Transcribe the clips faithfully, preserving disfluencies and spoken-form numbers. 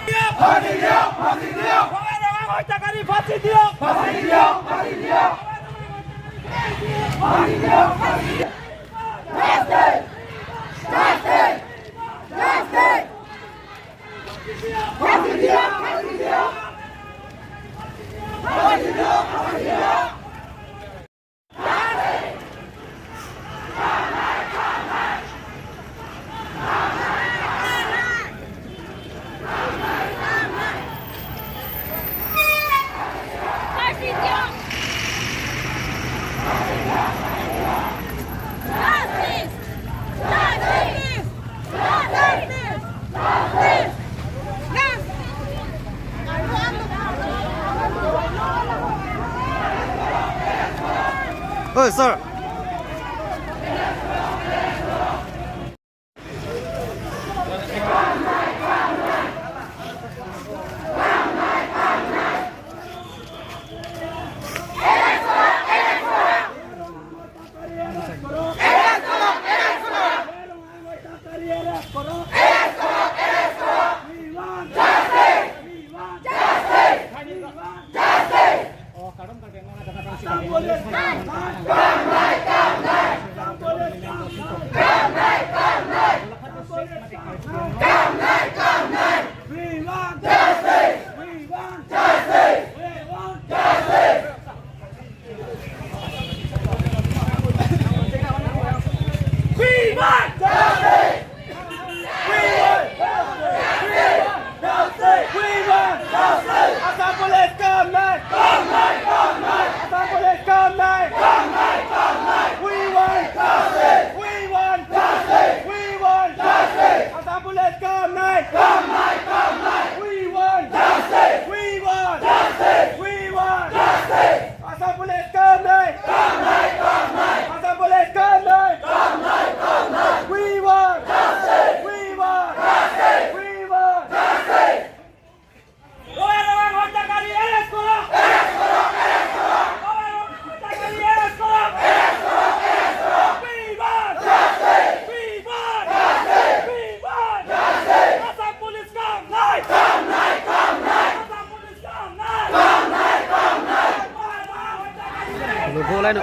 ফাঁচি দিয়ক, ফাঁচি দিয়ক। ফাঁচি দিয়ক, ফাঁচি দিয়ক। ফাঁচি দিয়ক, ফাঁচি দিয়ক। ফাঁচি দিয়ক, ফাঁচি দিয়ক। Oi, sir. We want justice! We want justice! We want justice! We want justice! We want justice! We want justice! Assam Police, come back! Come back, come back! Assam Police, come back! Come back, come back! We want justice! We want justice! We want justice! Assam Police, come back! Come back, come back! We want justice! We want justice! We want justice! Assam Police, come back! Come back, come back! Assam Police, come back! Come back, come back! We want justice! We want justice! We want justice! Royal Rang হত্যাকারী arrest করো! Arrest করো! Arrest করো! Royal Rang হত্যাকারী arrest করো! Arrest করো! Arrest করো! We want justice! We want justice! We want justice! Assam Police, come back! Come back, come back! Assam Police, come back! Come back, come back! Royal Rang হত্যাকারী arrest করো!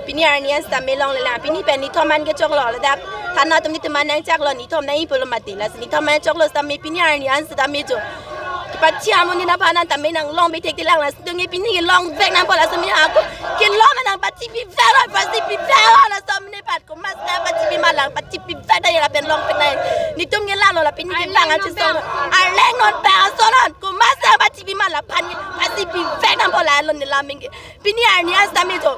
Pini arni an sitame longlelang, pini pen nithom an kechoklo, ladak thana atum nithom an nangchaklo, nithom nangji pulo mati, lasi nithom an choklo sitame pini arni an sitame jo. Pachi amonit aphan an tame nanglong bethek tilang, lasi nelitum ke pini kelong vek nangpo, lasi nelitum ako kelong nangpachipi vek lo, pachipi vek lo, laso amonit aphan komat nangpachipi ma lang, pachipi vek ta ya lapen longvek nang. Nelitum ke lalo la pini kevang an chesong. Arleng non pa ason non, komat nangpachipi ma la aphan ke pachipi vek nangpo la alon ne laming ke. Pini arni an sitame jo.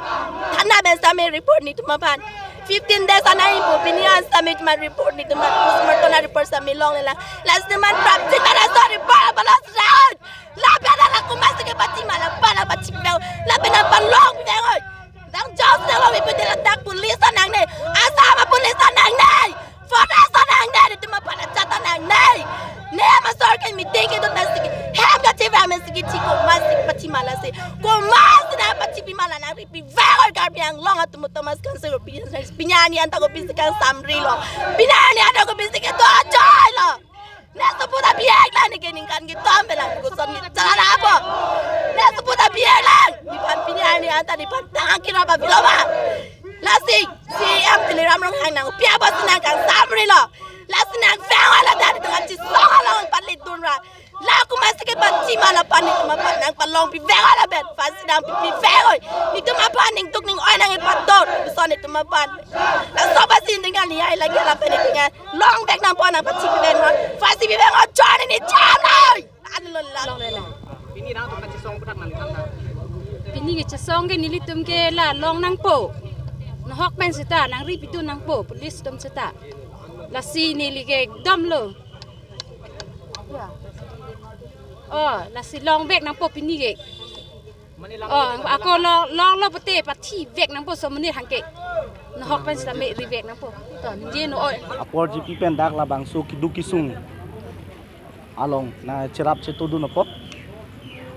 Thana pen sitame report nelitum aphan. Fifteen days an nangji pu pini an sitame nelitum aphan report nelitum aphan postmortem a-report sitame longlelang. Lasi nelitum aphan prapjin ta laso report aphan last round. Lapen ala komat si kepachi ma la aphan pachipi vek. Lapen aphan longpi vek oi. Nang judge nang longpi pu dela dak police ta nangne. Assam a-police ta nangne. Forest ta nangne, nelitum aphan ajat ta nangne. Ne masor ke meeting kedo ta sigi. Hem kachevang me sigi chiko, mas sigi pachi ma lasi. Komat si nangpachipi ma la nangripi vek oi Karbi Anglong atum Thomas Council of Business. Pini arni an ta kopisi kangsamri lo. Pini arni an ta kopisi kedo ajoy lo. Ne sopo ta bihek lang ne ke ningkan ketom pe lang koson ne chala lapo. Ne sopo ta bihek lang. Nephan pini arni an ta nephan tang kira ba bilo ba. Lasi, C E M Tuliram Ronghang nangpi apotsi nangkangsamri lo. Lasi nangvang wala ta nelitum kachesong along pali dunra. La komat si kepachi ma la aphan nelitum aphan nangpalongpi vek wala pen. Phansi nangpipi vek oi. Nelitum aphan ning duk ning oi nangkepatot. Lason nelitum aphan. Laso pasi ning kali ai lagi lapen ning longvek nangpo nangpachipi vek non. Phansi pi vek non chor ne cham noi. Anlo la. Pini nangtum kachesong puthak nangli tangka. Pini kechesong ke nelitum ke la long nangpo. Nahok pen seta nangripi dun nangpo police atum seta. Lasi neli ke dom lo. Oh, lasi longvek nangpo pini ke. Oh, ako long, longlo pute pathi vek nangpo so amonit hangke. Nahok pen sitame ri vek nangpo. To, ningje non oi. Apor G P pen dak labangso keduk kesung along nangcherap chetodun apot.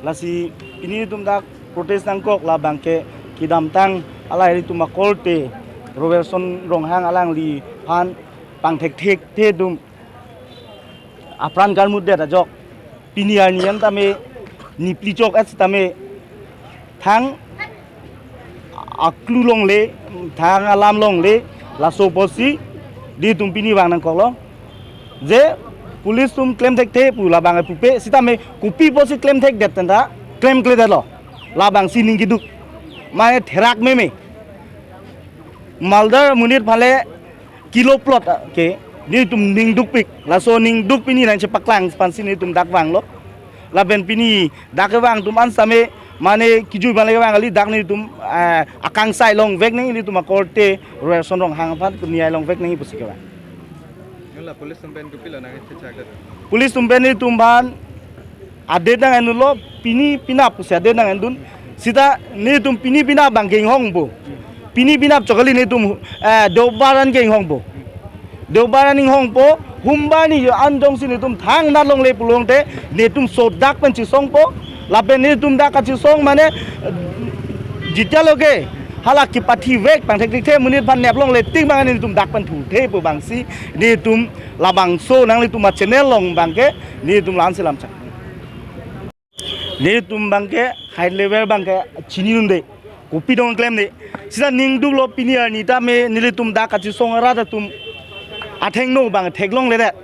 Lasi pini nelitum dak protest nangkok labang ke kedamtang alai nelitum akorte Robertson Ronghang alangliphan pangthekthekthe dum. apran karmut det ajok. Pini arni an tame nipli chok et tame thang aklu longle, thang alam longle, laso apotsi nelitum pini vang nangkoklo. Je police atum klem thekthe pu labang pupe, sitame kopi apotsi klem thekdet tangte klemkledetlo. Labangsi ning keduk. Mane therak meme. Maldar amonit aphan le kilo plot ke nelitum ning dukpik. Laso ning duk pini nangchepaklang aphansi nelitum dak vanglo. Lapen pini dak kevang atum an same mane kejui aphan le kevang kali, dak nelitum, eh, akangsai longvek nangji, nelitum akorte Roelson Ronghang aphan niyai longvek nangji pusi kevang. Nula police atum pen kopilo nangchechak det? Police atum pen nelitum aphan adet nang-endunlo, pini penap pusi adet nang-endun. Sita nelitum pini penap abang ke inghongpo. Pini penap chok kali, nelitum, eh, Deobar an ke inghongpo. Deobar an inghongpo, Humbar arni an jongsi nelitum thangnat longle pulote nelitum sodak pen chesongpo. Lapen nelitum dak kachesong mane, eh, jitaloke hala kepathivek pangthek thekthe amonit aphan nep longle tik abang nelitum dak pen thuthe pu abangsi nelitum labangso nanglitum achannel along abang ke nelitum la-ansi lamchak. Nelitum abang ke high level abang ke chinidunde. Kopi dong klemde. Sita ning duklo, pini arni tame nelitum dak kachesong arat atum athengno abang theklongledet.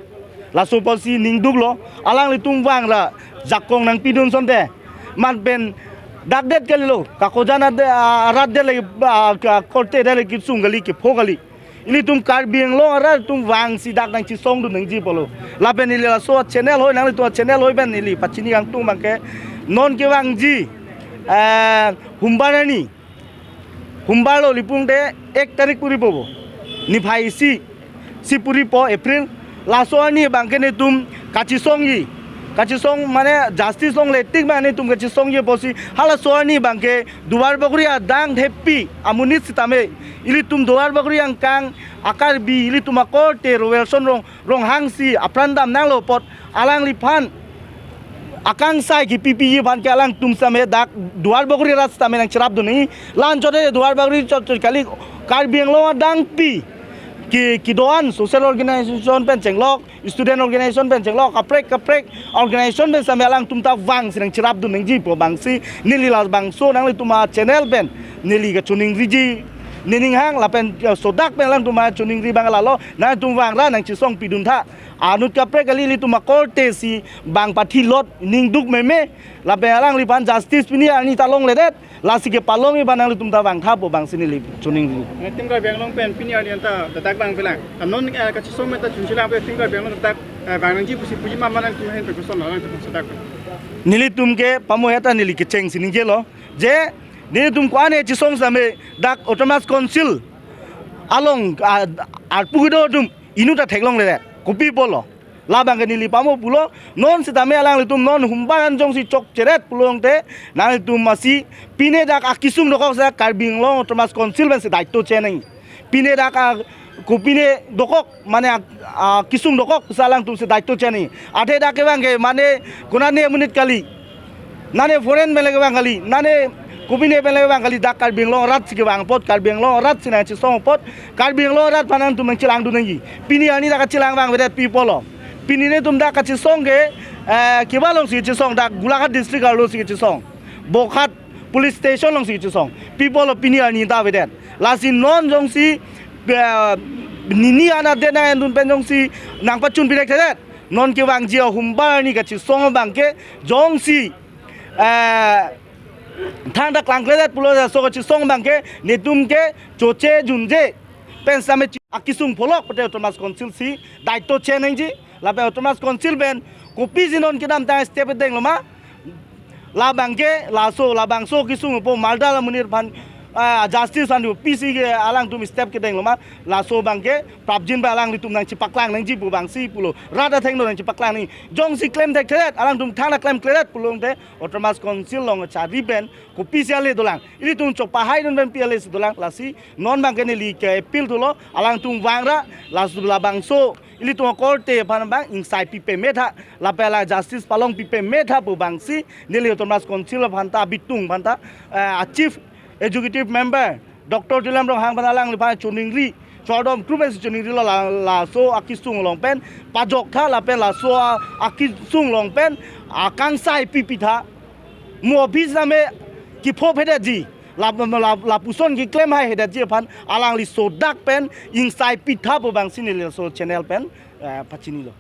Laso apotsi ning duklo, alanglitum vang ra jakong nangpidun asonte. Mat pen dak det kalilo, kakojan ade, ah, arat det le, ah, ka-, korte det le kesung kali, kepho kali. Ilitum Karbi Anglong arat atum vangsi dak nangchesongdun nangji pulo. Lapen ili laso channel ahoi, nanglitum channel ahoi pen ili pachini kangtung abang ke, non kevangji, eh, Humbar arni. Humbar lo, ili pute ek tarik puripo bo. Niphai isi, isi puripo April. Laso arni abang ke nelitum kachesongji. Kachesong mane justice longle tik abang nelitum kachesongji apotsi. Halaso arni abang ke Duarbagori adang thepi amonit sitame, ilitum Duarbagori angkang a-Karbi, ilitum akorte Roelson Rong, Ronghangsi apran damnanglo apot alangliphan akangsai kepipiji aphan ke alangtum same dak Duarbagori arat sitame nangcherapdun nangji. La-anchot Duarbagori chot chot kali, Karbi Anglong adangpi ke, kedo-an social organization pen chenglok, student organization pen chenglok, kaprek kaprek organization pen same alangtum ta vangsi nangcherapdun nangji pu abangsi neli labangso nanglitum achannel pen neli kachoningriji, nening hang lapen, eh, sodak pen alangtum achoningri abang lalo, nangtum vang ra nangchesongpidun tha. Anut kaprek kali, ilitum akorte si bang pathilot, ning duk meme, lapen alangliphan justice pini arni ta longledet, lasi kepalongji abang nanglitum ta vangtha pu abangsi neli choningri. Nangtum Karbi Anglong pen pini arni anta dadak vangplang. Anon, eh, kachesong meta chunchelang pen nangtum Karbi Anglong dadak, eh, vang nangji pusi puji mama nangtum ahin pen koson nangtum sodak pen. Nelitum ke pamo heta neli kechengsi ningjelo. Je, nelitum ko-an chesong same dak Autonomous Council along, ah, arpu kedo atum inut ta theklongledet. Kopi apotlo. Labang ke neli pamo pulo, non sitame alanglitum non Humbar an jongsi chokcheret pulote, nanglitum masi pine dak akesung dokok sa Karbi Anglong Autonomous Council pensi daito che nangji. Pine dak a, kopine dokok, mane a, akesung dokok sa alangtum si daito che nangji. Athe dak kevang ke mane konane amonit kali. Nane foreign pen le kevang kali, nane kopine pen le kevang kali, dak Karbi Anglong arat si kevang apot, Karbi Anglong arat si nangchesong apot, Karbi Anglong arat aphan nangtum nangchelangdun nangji. Pini arni dak kachelang vangvedet pi apotlo. Pini nelitum dak kachesong ke, eh, kevang alongsi chesong, dak Golaghat district arlosi chesong. Bokhat police station alongsi chesong. Pi apotlo pini arni ta avedet. Lasi non jongsi, eh, nini an adet nang-endun pen jongsi nangpachun pirek thedet. Non kevangji a-Humbar arni kachesong abang ke jongsi, eh, thangta klangkledet pulote laso kachesong abang ke nelitum ke choche junje pen same chi-, akesung pholok pute Autonomous Council si daito che nangji. Lapen Autonomous Council pen kopisi non kedamtang step kedenglo ma. Labang ke laso, labangso kesung po maldar amonit aphan, ah, justice aphan kopisi ke alangtum step kedenglo ma. Laso abang ke prapjin ba alanglitum nangchepaklang nangji pu abangsi pulo. Rat athengno nangchepaklang nangji. Jongsi klem thekthedet, alangtum thangta klemkledet pulote Autonomous Council along chari pen kopisi ale dolang. Ilitum chokpahaidun pen pi ale si dolang, lasi non abang ke neli ke-appeal thulo, alangtum vang ra, laso labangso ilitum akorte aphan abang ingsai pi pame tha, lapen la justice palong pi pame tha pu abangsi neli Autonomous Council aphan ta, abitung aphan ta, eh, a-Chief Executive Member Doctor Tuliram Ronghang aphan alangliphan choningri, Chordom krup pen si choningri lo, la, laso akesung along pen pajok tha lapen laso a-, akesung along pen akangsai pipi tha. Mo bis name kepho phedetji. La, la, lapuson keklem hai hedetji aphan alangli sodak pen ingsai pi tha pu abang si neli laso channel pen, eh, pachinilo.